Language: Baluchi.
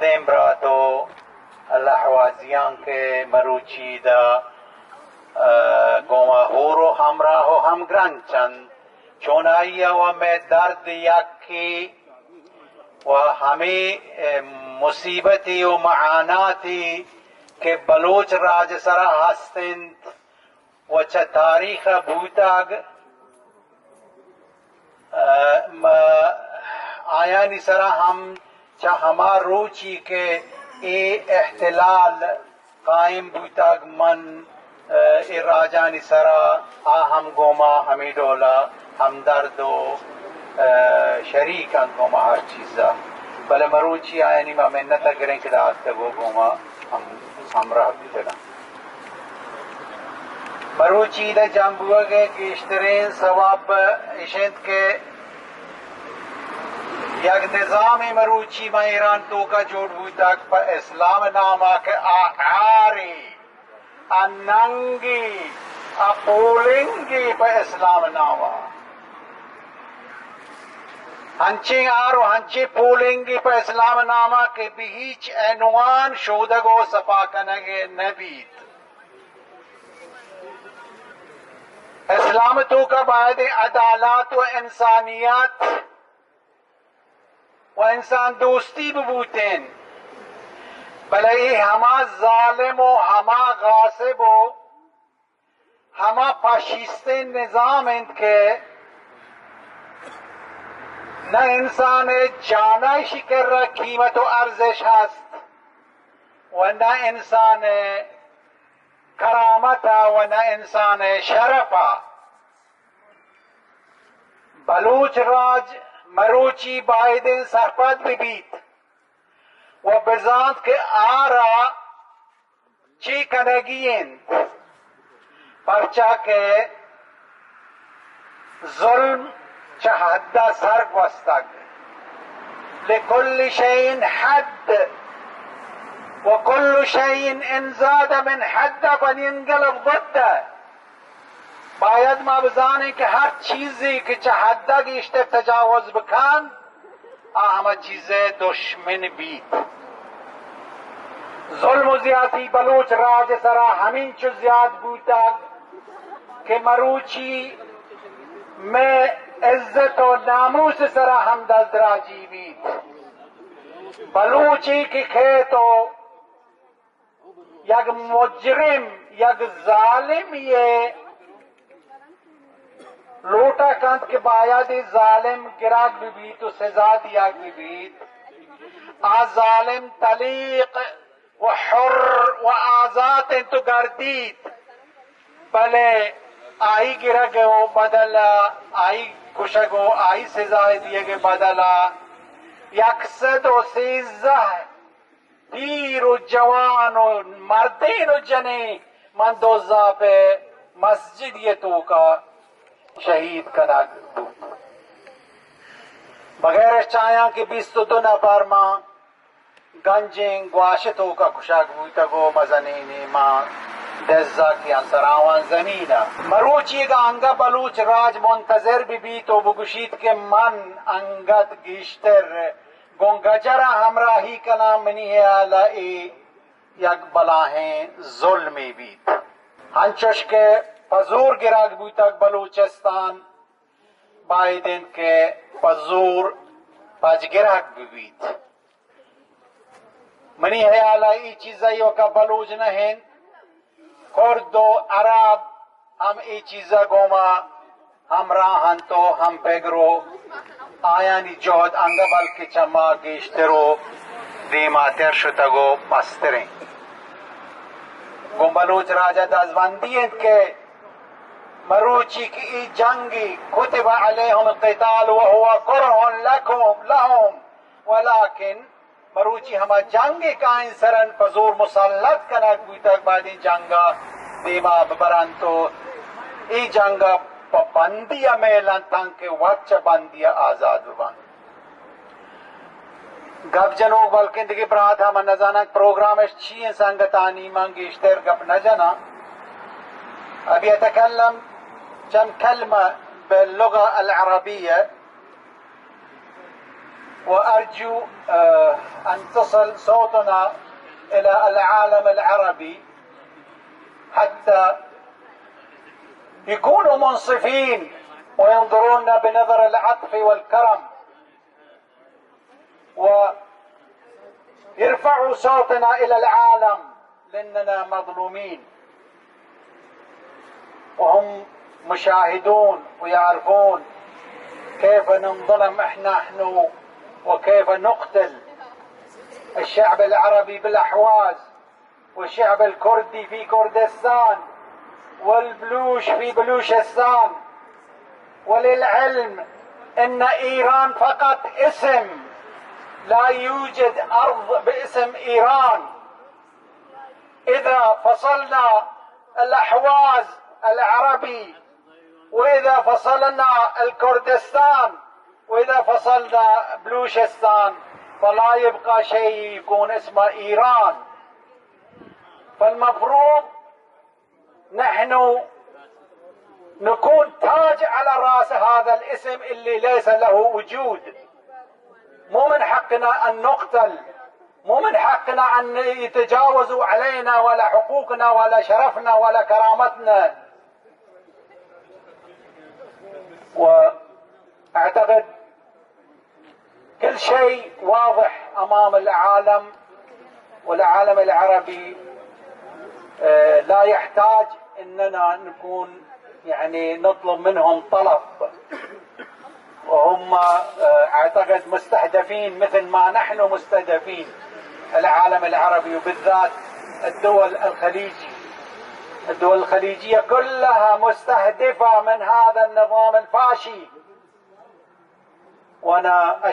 دیم برات و لہوازیان کہ مروچی دا، ء، گوما ہور و ہمراہ و ہمگرنچ انت، چونائی و مئے درد یکی و ہمے، ء، مصیبتی و معاناتی کہ بلوچ راج سرا ہست انت و چہ تاریخ بوتگ، ء، م-، آیانی سرا ہم چہ ہما روچی کہ اے احتلال قائم بوتگ، من، ء، اے راجانی سرا آ ہم گوما ہمے ڈولا ہمدرد و، ء، شریک انت گوما ہر چیزا، بلے مروچی آیانی ما منت گریں کہ داتگ و گوما ہم ہمراہ بوتگ انت۔ مروچی ادا جم بوگ ء گیشتریں سوب اش انت کہ یک نظامے مروچی ماں ایران توکا جوڑ بوتگ پہ اسلام ناما کہ آ عارے، آ ننگے، آ پولنگے پہ اسلام ناما۔ ہنچیں آر و ہنچیں پولنگے پہ اسلام ناما کہ بہ ہیچ عنوان شودگ و سپا کنگ نہ بیت۔ اسلام توکا باید عدالت و انسانیت و انسان دوستی ببوتین، بلے اے ہما ظالم و ہما غاصب و ہما فاشیستیں نظام انت کہ نہ انسان جانا اشی کرا قیمت و ارزش ہست و نہ انسان کرامت ء و نہ انسان ء شرپ ء۔ بلوچ راج مروچی بائدیں سرپد بہ بیت و بزانت کہ آرا چی کنگی انت، پرچا کہ ظلم چہ حد ء سر گوستگ۔ لکل شیء حد و کل شیء ان زاد من حد ء بنی انقلب ضد ء۔ باید ما بزانیں کہ ہر چیزے کہ چہ حد ء گیشتر تجاوز بکن، آ ہما چیز ء دشمن بیت۔ ظلم و زیادتی بلوچ راج سرا ہمینچو زیاد بوتگ کہ مروچی مئے عزت و ناموس سرا ہم دزدراجی بیت۔ بلوچے کہ کیت و یک مجرم، یک ظالم یہ لوٹا کنت کہ باید اے ظالم گرگ بہ بیت و سزا دیگ بہ بیت۔ آ ظالم طلیق و حر و آزات انت و گردیت، بلے آئی گرگ و بدل ء، آئی کشگ و آئی سزا دیگ ء بدل ء یک سد و سیزدہ پیر و جوان و مردین و جنین من دوزاپ ء مسجدی ء توکا شہید کنگ بوت۔ بغیر اش چایاں کہ بیست و دو نفر ماں گنجیں گواش ء توکا کشگ بوتگ و مزنینیں ماں دزگ یا سراوان زمین ء۔ مروچی اگاں انگہ بلوچ راج منتظر بہ بیت و بگوشیت کہ من انگت گیشتر گوں گجر ء ہمراہی کناں، منی ہیال ء اے یک بلاہیں ظلمے بیت۔ ہنچوش کہ پہ زور گرگ بوتگ بلوچستان، باید انت کہ پہ زور پجگرگ بہ بیت۔ منی ہیال ء اے چیز ء ایوکا بلوچ نہ انت، کرد و عرب ہم اے چیز ء گوما ہمراہ انت و ہم پگر و آیانی جہد انگہ بلکہ چہ ما گیشتر و دیماتر شتگ و مستر انت۔ گوں بلوچ راج ء دزبندی انت کہ مروچی کہ اے جنگی کتب علیہم القتال و ہوا کرہ لکم، لہم، ولکن مروچی ہما جنگ ء کہ آئین سرن پہ زور مسلط کنگ بوتگ، باید اے جنگ ء دیما ببرنت و اے جنگ ء پہ بندی ء میلنت تانکہ وت چہ بندی ء آزاد ببنت۔ گپ جنوک بلکیں دگہ برات ء من نزاناں پروگرام اش چی انت، سنگتانی من گیشتر گپ نہ جناں۔ ابی اتکلم چند کلمہ باللغہ العربیہ۔ وأرجو، آه، أن تصل صوتنا إلى العالم العربي حتى يكونوا منصفين وينظرونا بنظر العطف والكرم، ويرفعوا صوتنا إلى العالم، لأننا مظلومين، وهم مشاهدون ويعرفون كيف ننظلم إحنا، نحن، وكيف نقتل الشعب العربي بالأحواز، والشعب الكردي في كردستان، والبلوش في بلوشستان. وللعلم أن إيران فقط اسم، لا يوجد أرض باسم إيران. إذا فصلنا الأحواز العربي، وإذا فصلنا الكردستان، وإذا فصلنا بلوشستان، فلا يبقى شيء يكون اسمه إيران. فالمفروض نحن نكون تاج على رأس هذا الاسم اللي ليس له وجود. مو من حقنا أن نقتل، مو من حقنا أن يتجاوزوا علينا ولا حقوقنا ولا شرفنا ولا كرامتنا. وأعتقد كل شيء واضح أمام العالم، والعالم العربي، آه، لا يحتاج إننا نكون، يعني، نطلب منهم طلب. وهم، آه، أعتقد مستهدفين مثل ما نحن مستهدفين، العالم العربي وبالذات الدول الخليجي. الدول الخليجية كلها مستهدفة من هذا النظام الفاشي. وأنا